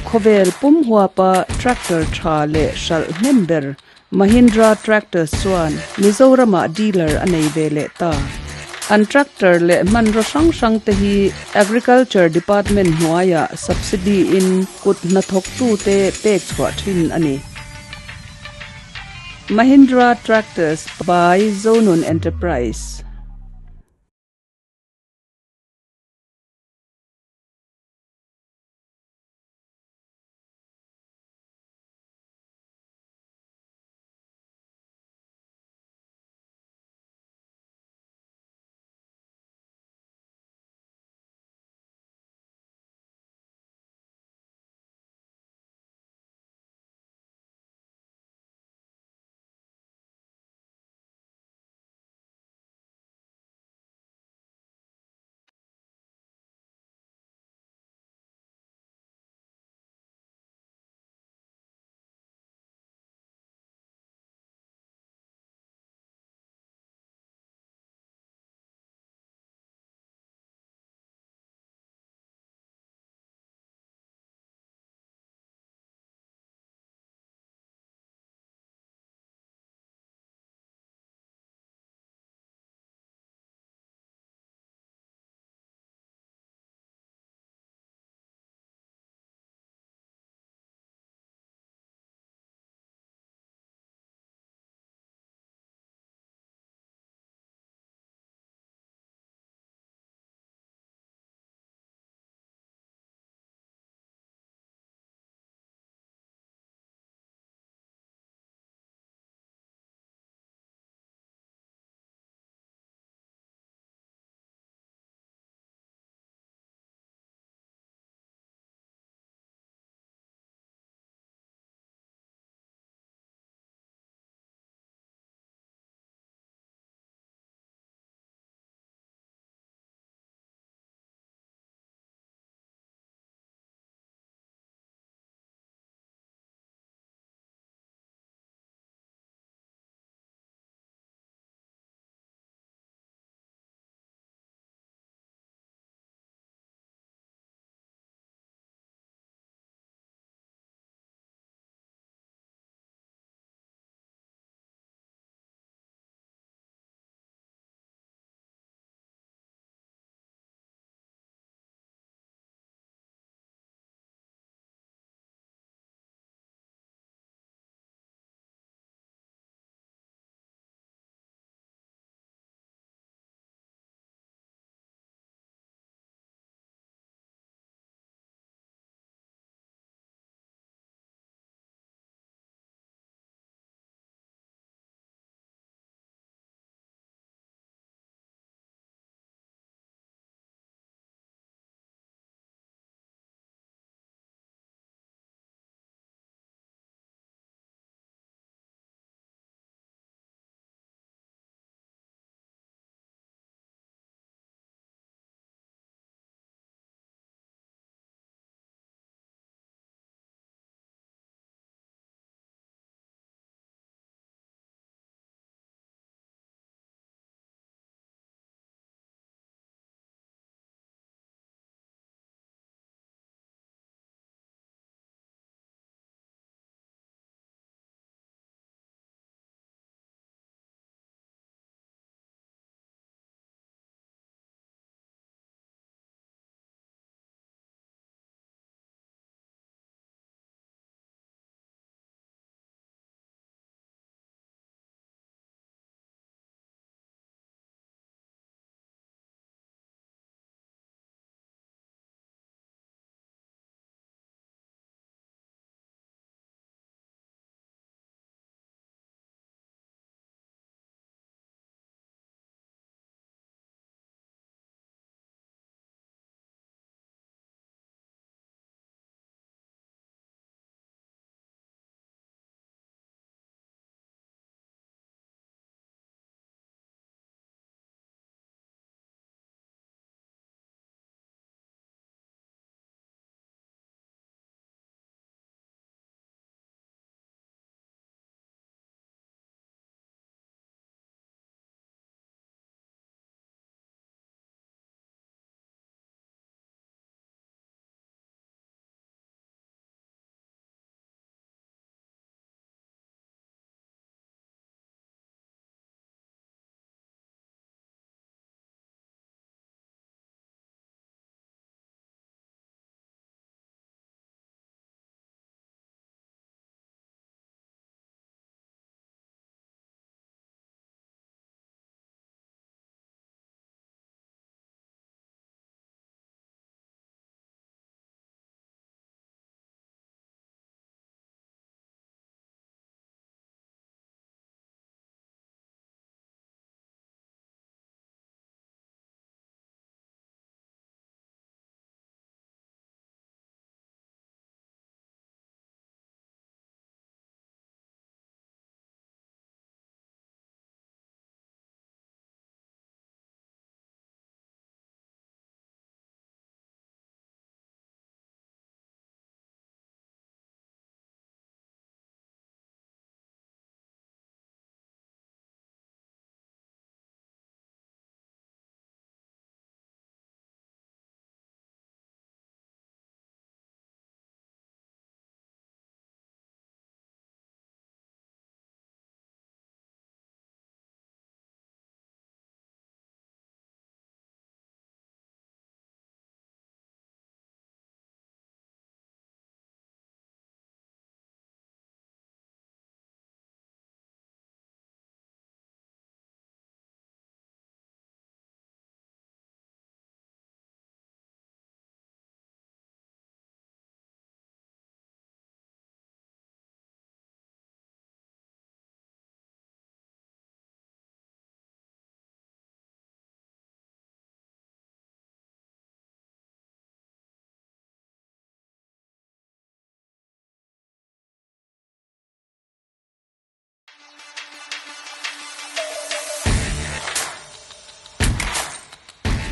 Khawvel pum huapa tractor tha leh hralh hnem ber Mahindra Tractors chuan Mizoramah dealer a nei ve leh ta. An tractor leh hmanraw hrang hrang te hi Agriculture Department hnuaiah subsidy in kut hnathawktute pek chhuah thin a ni. Mahindra Tractors by Zonun Enterprise.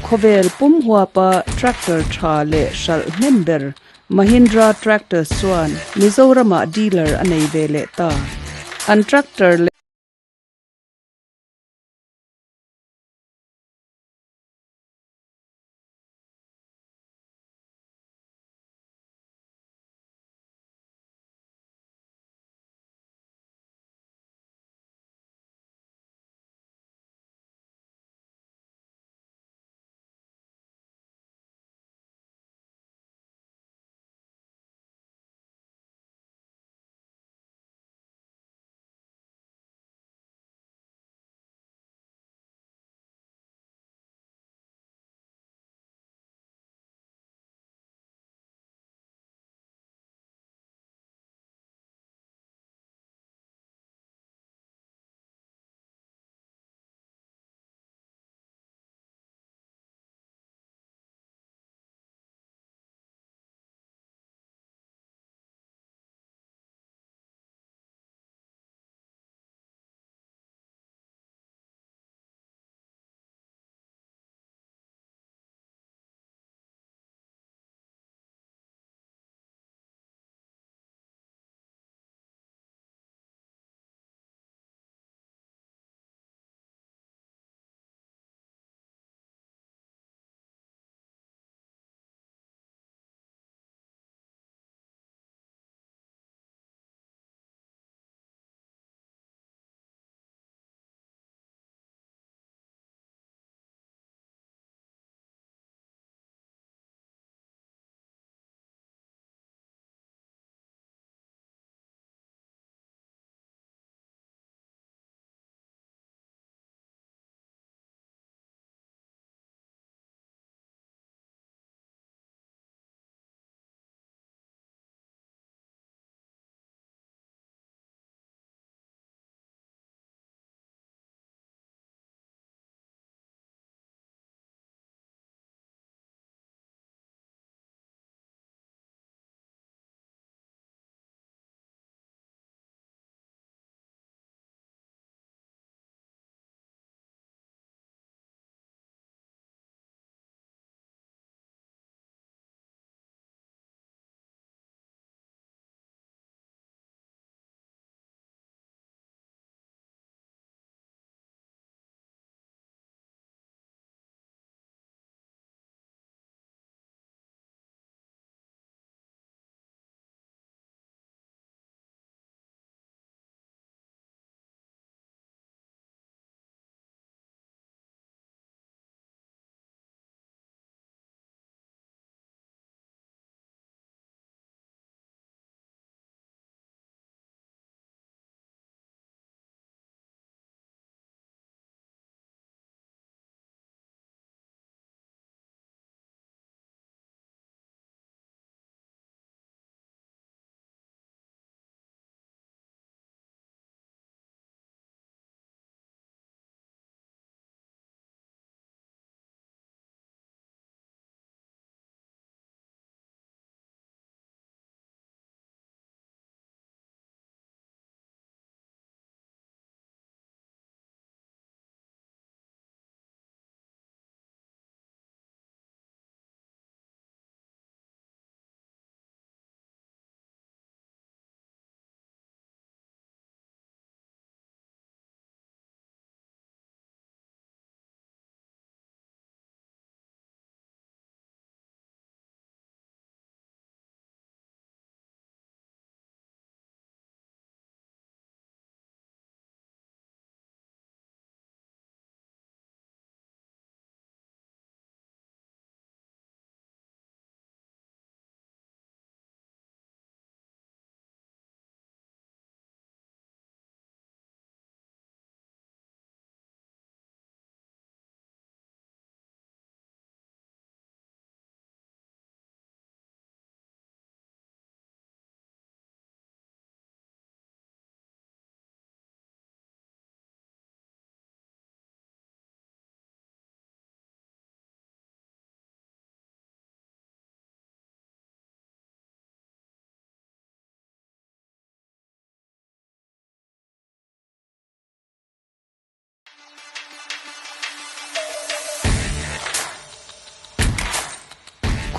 Khawvel pum huapa tractor tha leh hralh hnem ber Mahindra Tractors chuan Mizoramah dealer a nei ve leh ta. An tractor leh.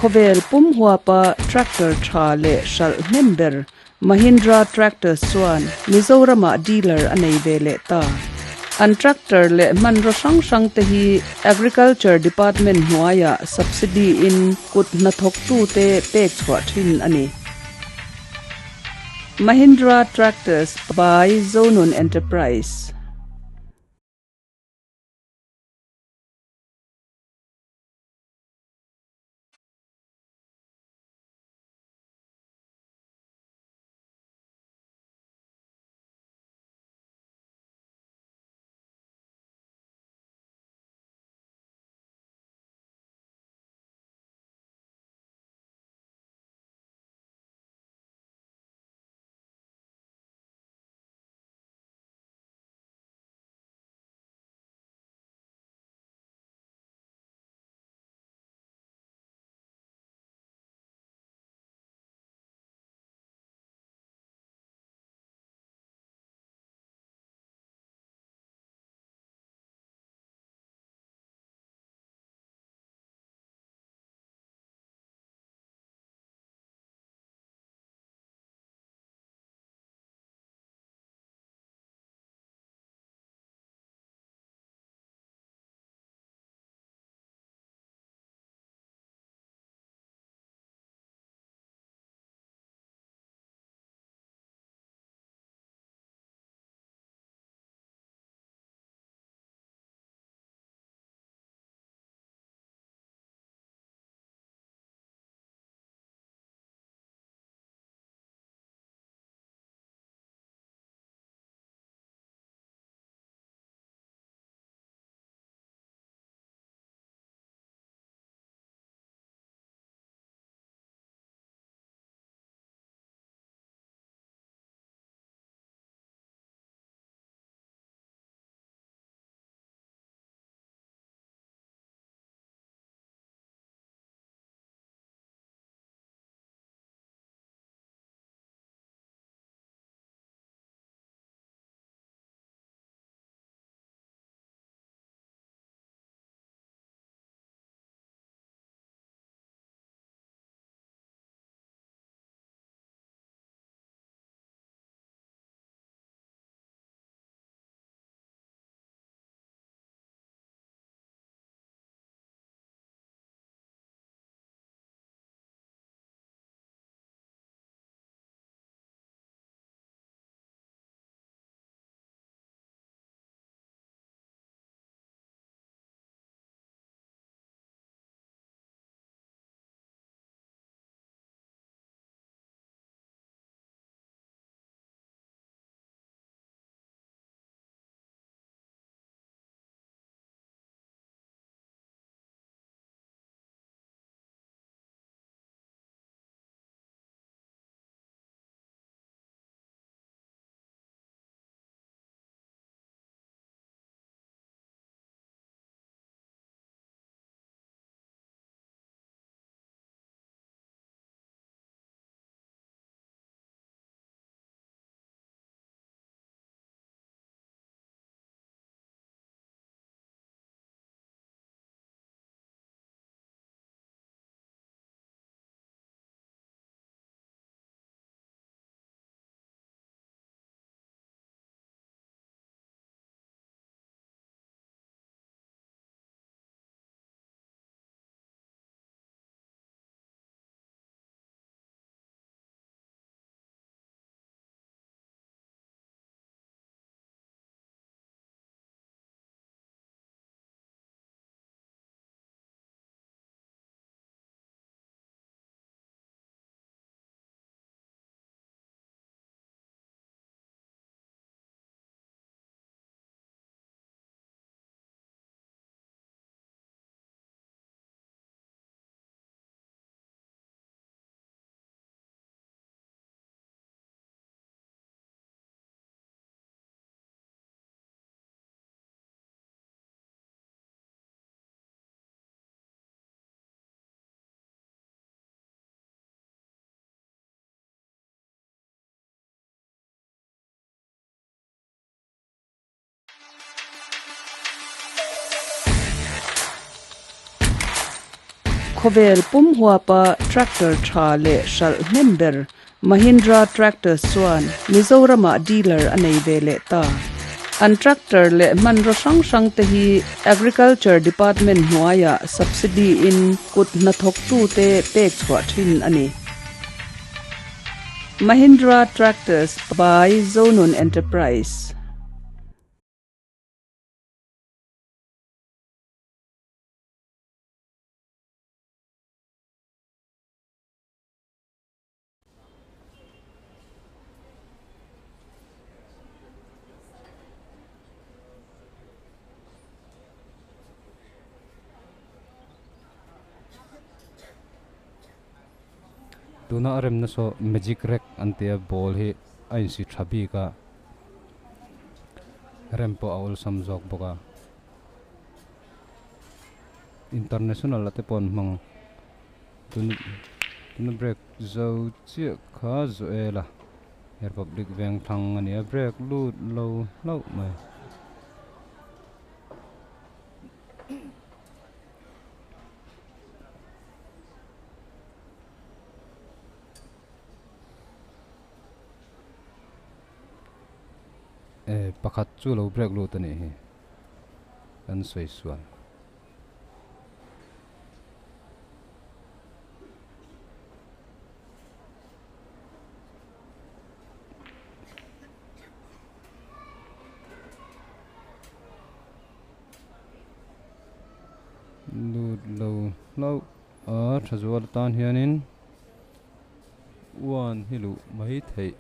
Khawvel pum huapa tractor tha leh hralh hnem ber Mahindra Tractors chuan Mizoramah dealer a nei ve leh ta. An tractor leh hmanraw hrang hrang te hi Agriculture Department hnuaiah subsidy in kut hnathawktute pek chhuah thin a ni. Mahindra Tractors by Zonun Enterprise. Khawvel pum huapa tractor tha leh hralh hnem ber Mahindra Tractors chuan Mizoramah dealer a nei ve leh ta. An tractor leh hmanraw hrang hrang te hi Agriculture Department hnuaiah subsidy in kut hnathawktute pek chhuah thin a ni. Mahindra Tractors by Zonun Enterprise. Tuna a remna saw magic rack an tia ball hi a insi tha bik a rem pawh a awlsam zawk bawk a international ah te pawh an hmang tun tuna break zo chiah kha Joel a Republic veng thlang a nia break lut lo hlauh mai. E pakhat chu lo break lut a nih hi kan sawi sual. Lut lo hlauh a tha zual atan hianin one hi luh mai theih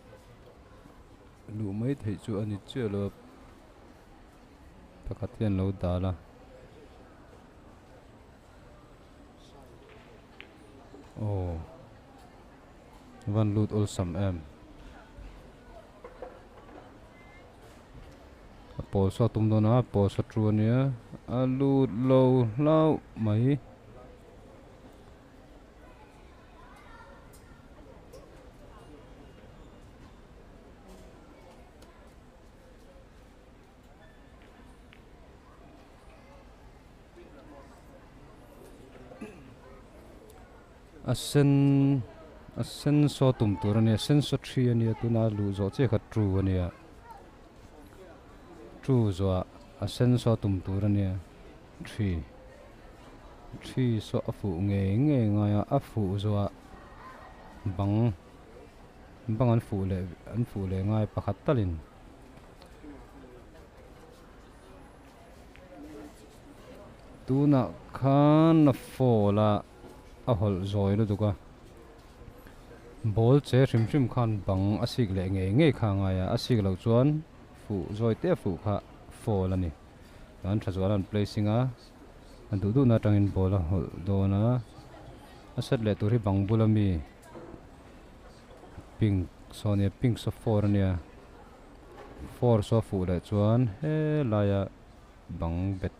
luh mai theih chu a ni chiah lo a pakhat hian lo dal a. Aw van lut awlsam em. A pawl saw tum dawn a pawl saw thu ania a lut lo hlauh mai. A sen a sen saw tum tur a nia sen saw thi a nia tuna luh zawh chiah kha two a nia two zawhah a sen saw tum tur a nia three three saw a fuh ngei ngei ngai a a fuh zawhah bang bang an fuh leh an fuh leh ngai pakhat talin. Tunah khan a fall a a hawlh zawi lutuk a ball che hrim hrim khan bang a sik leh ngei ngei kha a ngai a a sik loh chuan fuh zawi te a fuh kha fall a ni chuan tha zual an placing a a duh duhna atangin ball a hawlh dawn a a set leh tur hi bang bula mi pink saw a nia pink saw four a nia. Force a fuh leh chuan helaia bang bet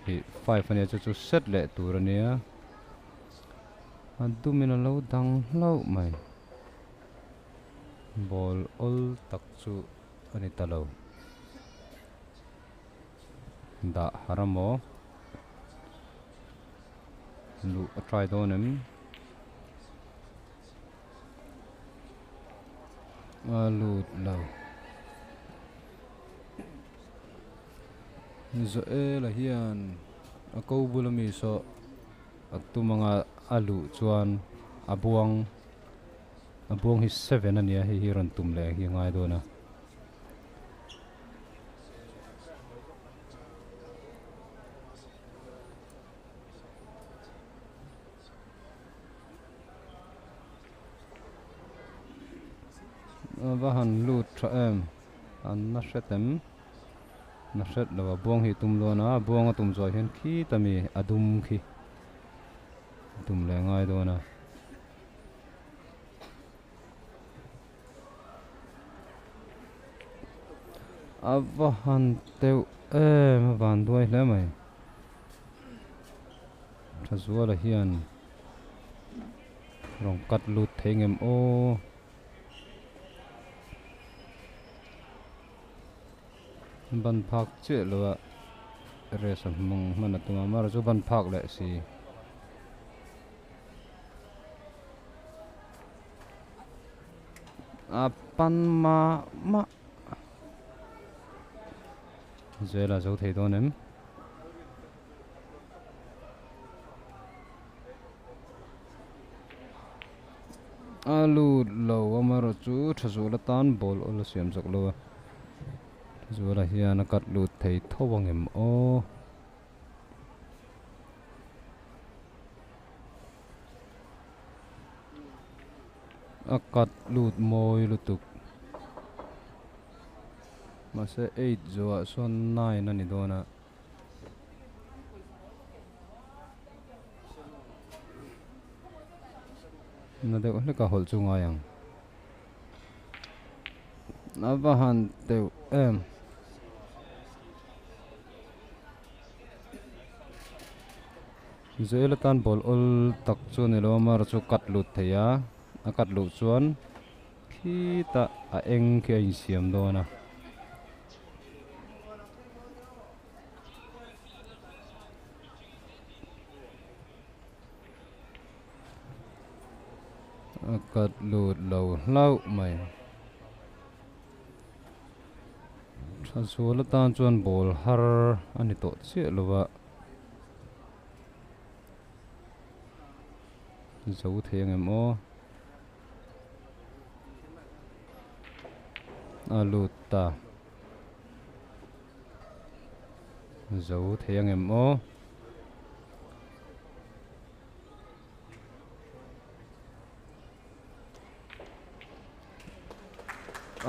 hi five ania chu chu set leh tur ania a dumin a lo dang hlauh mai ball awl tak chu a ni ta lo dah har a maw luh a try dawn em. A lut lo. Joel-a hian a ko bula mi saw a tum anga a luh chuan a buang a buang hi seven a nia hei hi rawn tum leh hi a ngai dawn a. A va han lut tha em an na hret em na hret lo a buang hi tum dawn a buang a tum zawh hian khita mi a dum khi tum leh ngai dawn a. A va han teuh em a van duai hle mai. Thazuala hian rawn cut lut thei ngem aw. Ban phak chiah lo a race a hmang hman a tum a amaherawhchu ban phak leh si. A pan mah mah. Zela zo thei dawn em? A lut lo amaherawh chu tha zual atan ball awl a siam chak lo a. Tha zuala hian a cut lut thei tho ang em aw. A cut lut mawi lutuk. Mahse eight zawhah sawn nine a ni dawn a. Na deuh hlek a hawlh chu ngai ang. A va han teuh em. Zel atan ball awl tak chu a ni lo a mar chu cut lut thei a a cut luh chuan khitah a eng khi a insiam dawn a. A cut lut lo hlauh mai. Tha zual atan chuan ball har a ni tawh chiah lo va. Zo thei ang em aw. A lut ta. Zo thei ang em aw.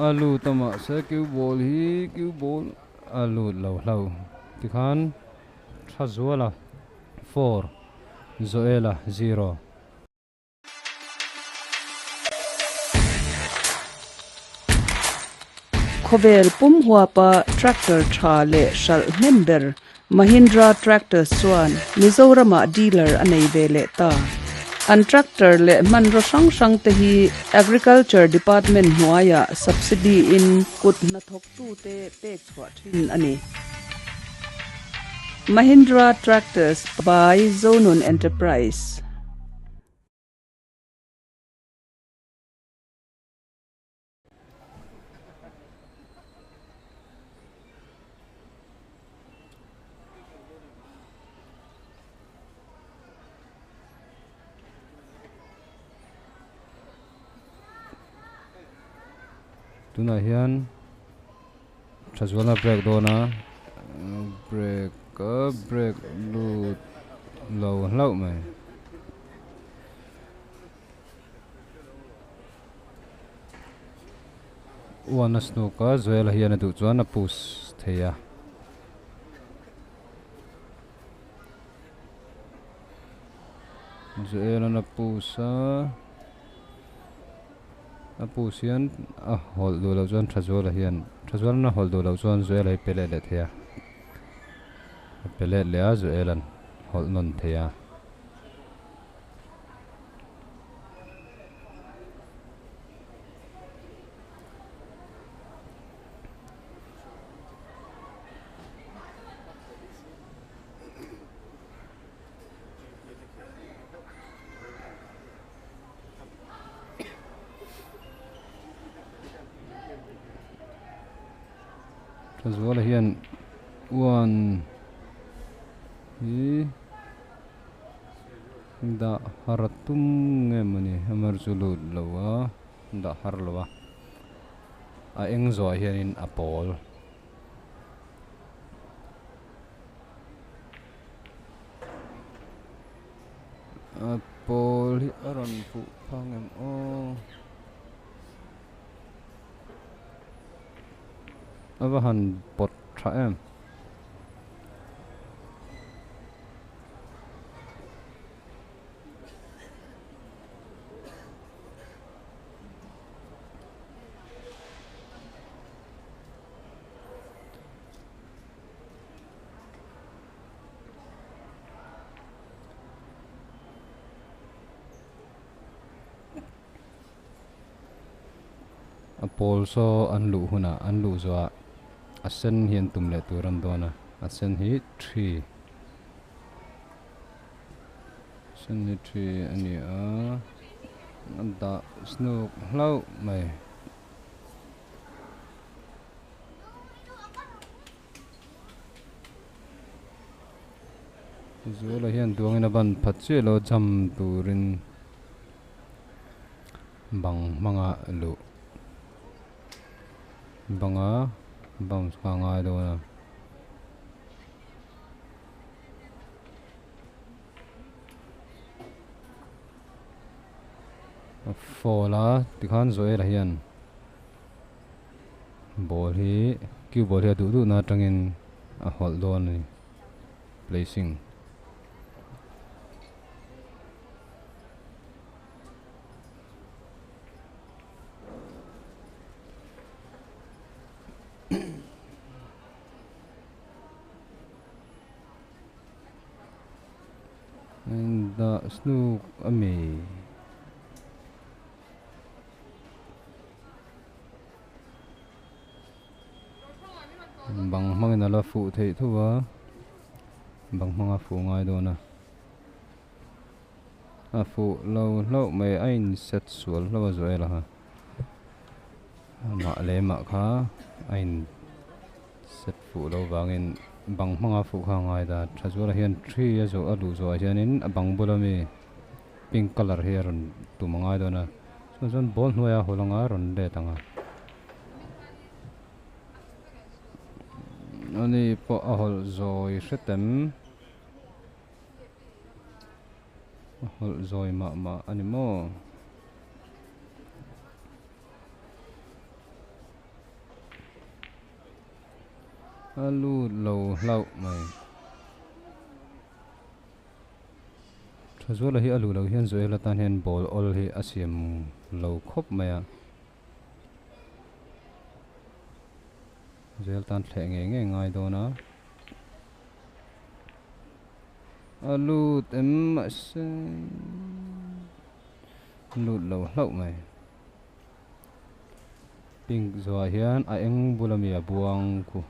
A lut a mahse cue ball hi cue ball a lut lo hlo tikhan tha zuala 4 Joela 0. Khawvel pum huapa tractor tha leh hralh hnem ber Mahindra Tractors chuan Mizoramah dealer a nei ve leh ta. An tractor leh hmanraw hrang hrang te hi Agriculture Department hnuaiah subsidy in kut hnathawktute pek chhuah thin a ni. Mahindra Tractors by Zonun Enterprise. Tunah hian tha zualna break dawn a break a break lut lo hlauh mai. Uan a snook a Joel hian a duh chuan a push thei a. Joel an a push a a push hian a hawlh duh loh chuan Thazuala hian Thazuala an a hawlh duh loh chuan Joel a hi pe let leh thei a a pe let leh a Joel an hawlh nawn thei a. Thazuala hian uan hi Dah har a tum nge mawni hammer chu lut lo a dah har lo a a eng zawh ah hianin a pawl. A pawl hi a rawn fuh phang em aw a va han pawt tha em. A pawl saw an luh hunah an luh zawhah a sen hi an tum leh tur an dawn a a sen hi thi sen hi thi a ni a a dah snook hlauh mai. Zuala hian duangin a ban phat chiah lo jam turin bang hmanga luh banga bounce kha a ngai dawn a. A fall a tikhan Zoela hian ball hi cue ball hi a duh duhna atangin a hawlh dawn a ni. Placing. And the snook ami. Bang hmangin a la fuh theih tho a, bang hmanga fuh ngai dawn a, a fuh lo hlauh mai a in set sual hlauh a Joel a kha amah leh mah kha a in set fuh lo vangin bang hmanga fuh kha a ngai ta tha zuala hian thi a zawh a luh zawhah hianin a bang bula mi pink colour hi a rawn tum a ngai dawn a chuan chuan ball hnuaiah a hawl anga a rawn let ang a. Ani pawh a hawlh zawi hretem a hawlh zawi mah mah a ni maw? A lut lo hlauh mai. Thazuala hi a luh loh hian Joel atan hian ball awl hi a siam lo khawp mai a. Zel tan thleh ngei ngei ngai dawn a. A lut em mahse lut lo hlauh mai. Pink zuah hian a eng bula mi a buang khu.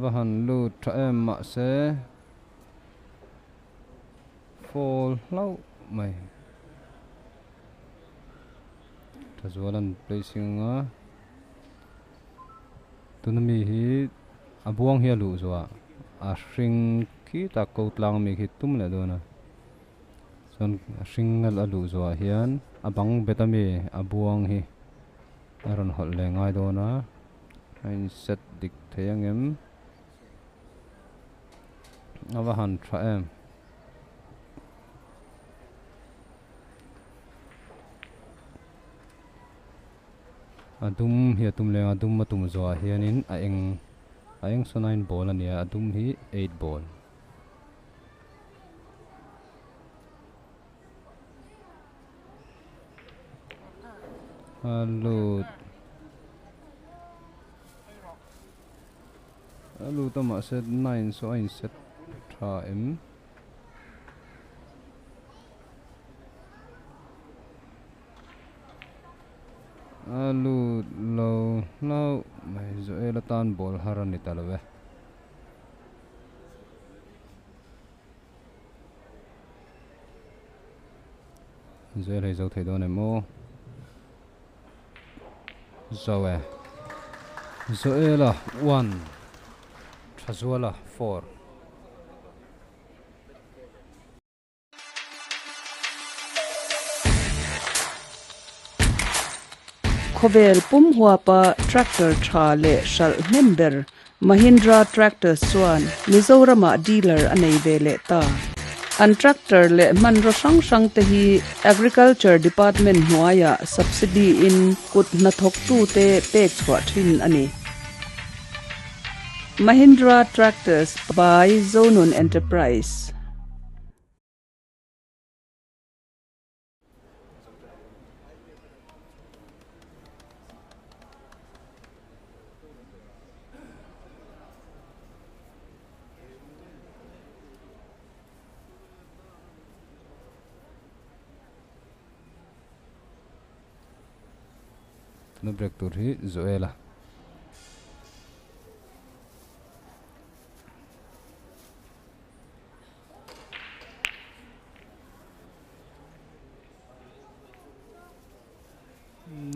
Va han lut tha em mahse fall hlauh mai tha zual an placing anga tuna mi hi a buang hi a luh zuah a hring khi tak ko tlang ami khi tum leh dawn a. Chuan hring a luh zawhah hian a bang bet ami a buang hi a rawn hawlh leh ngai dawn a a in set dik thei ang em a va han tha em. A dum hi a tum leng a dum a tum zawhah hianin a eng a eng saw nine ball a nia a dum hi eight ball. A lut a lut a mahse nine saw a in set tha em a lut lo hlauh mai Joel atan ball har a ni ta lo e. Zel hei zo thei dawn em aw zo e Joela 1 Thazuala 4. Khawvel pum huapa tractor tha leh hralh hnem ber Mahindra Tractors chuan Mizoramah dealer a nei ve leh ta. An tractor leh hmanraw hrang hrang te hi Agriculture Department hnuaiah subsidy in kut hnathawktute pek chhuah thin a ni. Mahindra Tractors by Zonun Enterprise. Tuna break tur hi Joel a.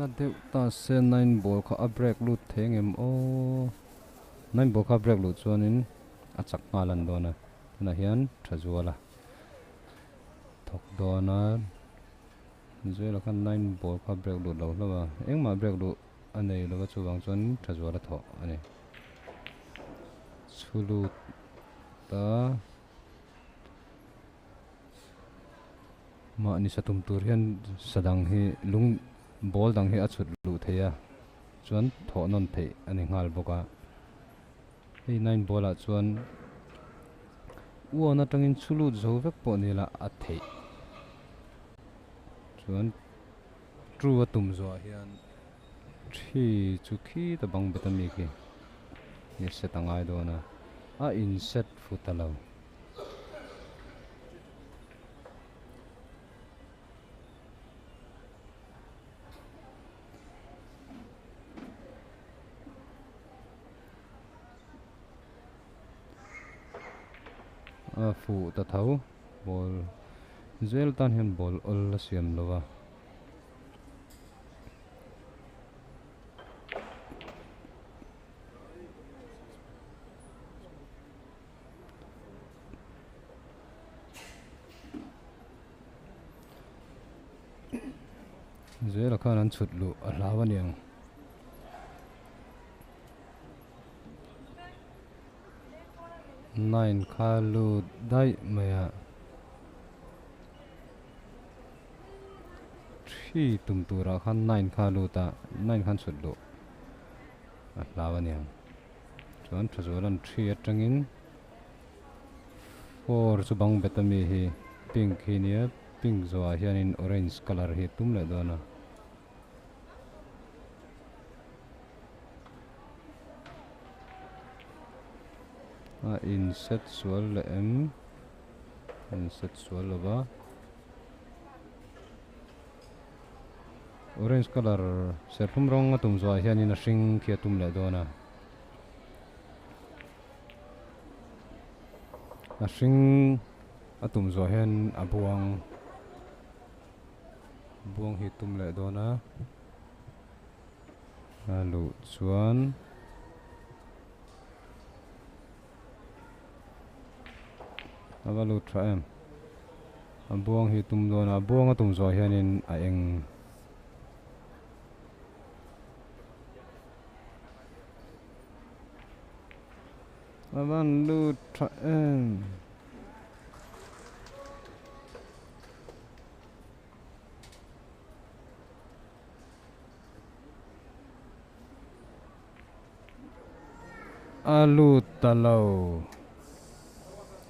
Na deuh ta se nine ball kha a break lut thei ang em aw nine ball kha a break luh chuanin a chak nghal an dawn a tunah hian tha zual a thawk dawn a Zuela khan nine ball kha break lut lo hlauh a engmah break luh a nei lova chuvang chuan tha zual a thawh a ni chhu lut ta. Mahni sa tum tur hian sa dang hi lung ball dang hi a chhut luh theih a, chuan thawh nawn theih a ni nghal bawk a. Hei nine ball ah chuan uan atangin chhu lut zo vek pawh ni la a theih. Chuan true a tum zawh ah hian thi chu khita bang bet ami khi hi a set a ngai dawn a, a in set fu ta lo. A fuh ta tho ball zel tan hian ball awl a siam lo va. Zela khan an chhut luh a hlau a niang. Nine kha lut daih mai a. Three tum turah khan nine kha lut a, nine khan chhut luh a hlau a niang. Chuan Thazuala'n three atangin four chu bang bet ami hi pink hi nia pink zawhah hianin orange colour hi a tum leh dawn a. A inset sual leh em? A inset sual lo va. Orange colour serthlum rawng a tum zawhah hianin a hring khi a tum leh dawn a. A hring a tum zawh hian a buang buang hi tum leh dawn a a luh chuan a va lut tha em a buang hi tum dawn a a buang a tum zawh hianin a eng. A van lut tha em. A lut ta lo.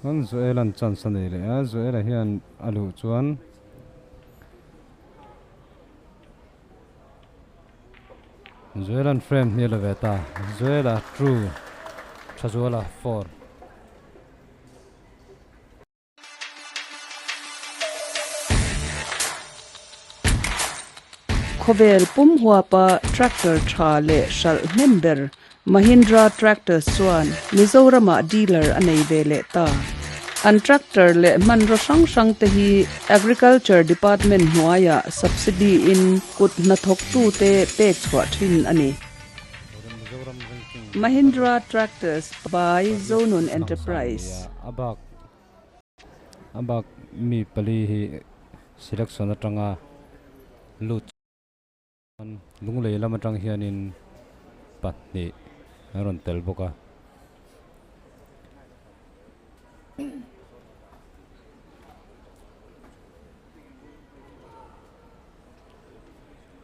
Chuan Joel-a'n chance a nei leh a, Joel-a hian a luh chuan. Joel-a'n frame hnih a la ve ta. Joel-a true, Thazuala 4. Khawvel pum huapa tractor tha leh hralh hnem ber Mahindra Tractors chuan Mizoramah dealer a nei ve leh ta. An tractor leh hmanraw hrang hrang te hi Agriculture Department hnuaiah subsidy in kut hnathawktute pek chhuah thin a ni. Mahindra Tractors by Zonun Enterprise. A bak mi pali hi selection atanga lut. Lunglei lam atang hianin pahnih an rawn tel bawk a.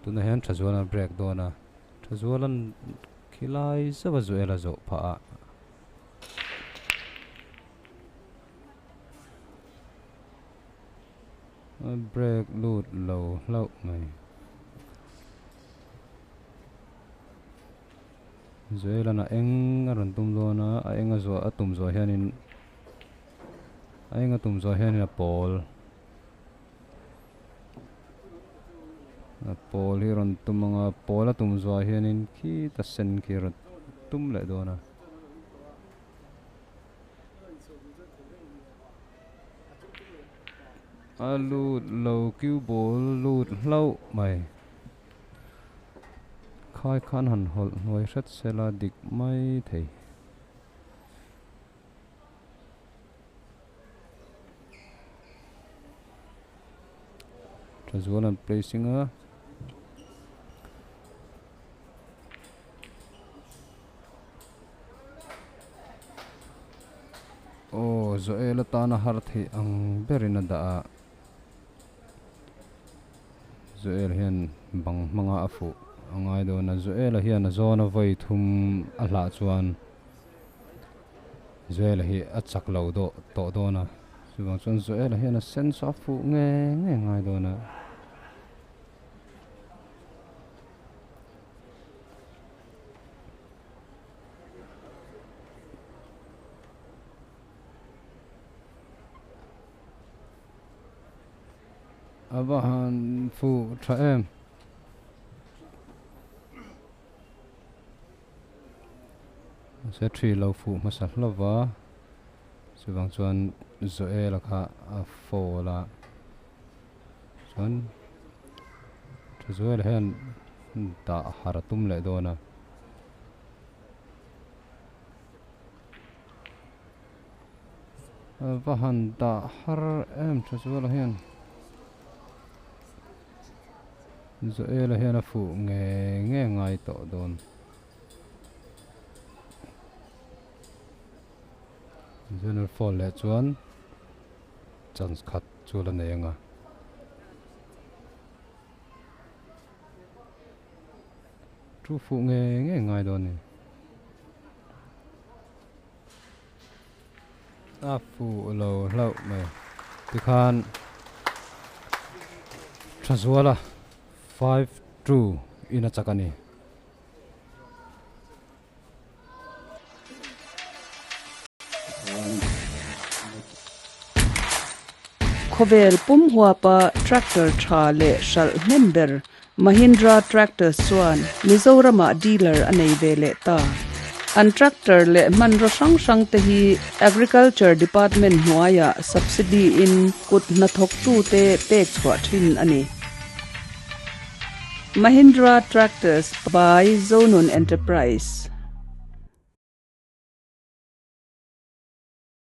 Tunah hian Thazualan a break dawn a, Thazualan khilai zauh a Zuela zawh phah a. A break lut lo hlauh mai. Zuelan a eng a rawn tum dawn a, a eng a zuah a tum zuah hianin a eng a tum zuah hianin a pawl a pawl hi a rawn tum ang a, pawl a tum zuah hianin khita sen khi a rawn tum leh dawn a. A lut lo cue ball lut hlauh mai. khai khan han hawlh hnuai hret sela dik mai thei. Thazual an placing a. Aw Joel atana har theih ang berin a dah a. Joel hian bang hmanga a fuh a ngai dawn a. Joel a hian a zawn a vawi thum a hlah chuan Joel hi a chak lo dawh tawh dawn a. Chuvang chuan Joel hian a sen chu a fuh nge nge ngai dawn a. A va han fuh tha em. Mahse thi lo fuh hmasa hlauh va chuvang chuan Joel-a kha a fall a chuan Joel-a hian dah har a tum leh dawn a. Va han dah har em tha zuala hian Joel-a hian a fuh nge nge ngai tawh dawn. General fall leh chuan chance khat chu la nei ang a. Thu fuh nge nge ngai dawn a ni. A fuh lo hlauh mai. Tikhan Thazuala 5-2 in a chak a ni. Khawvel pum huapa tractor tha leh hralh hnem ber Mahindra Tractors chuan Mizoramah dealer a nei ve leh ta. An tractor leh hmanraw hrang hrang te hi Agriculture Department hnuaiah subsidy in kut hnathawktute pek chhuah thin a ni. Mahindra Tractors by Zonun Enterprise.